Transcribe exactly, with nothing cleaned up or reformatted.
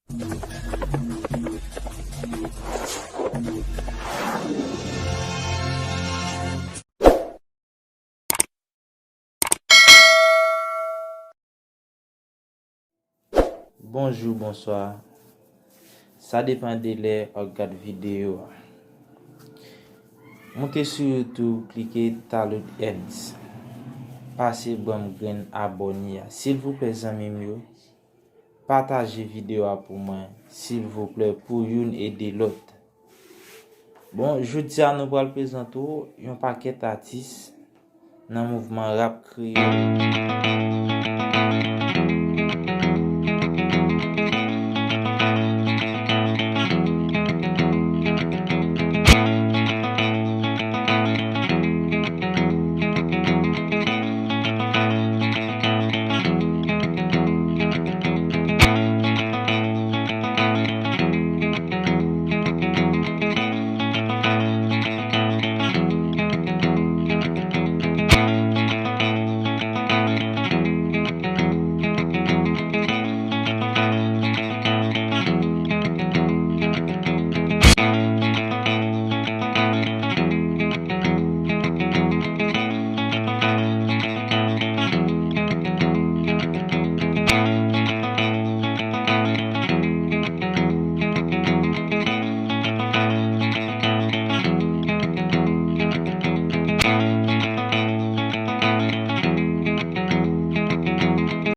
Bonjou, bonswa. Sa depann de lè w ap gad videyo a. Moute sou YouTube, klike Talou Ernst. Pase ban m grenn abòne a. Silvouplè, zanmi m yo, pataje videyo a pou mwen, silvouplè, pou youn ede lòt. Bon, jodi a nou pral prezante w yon pakèt atis nan mouvman rap kreyòl.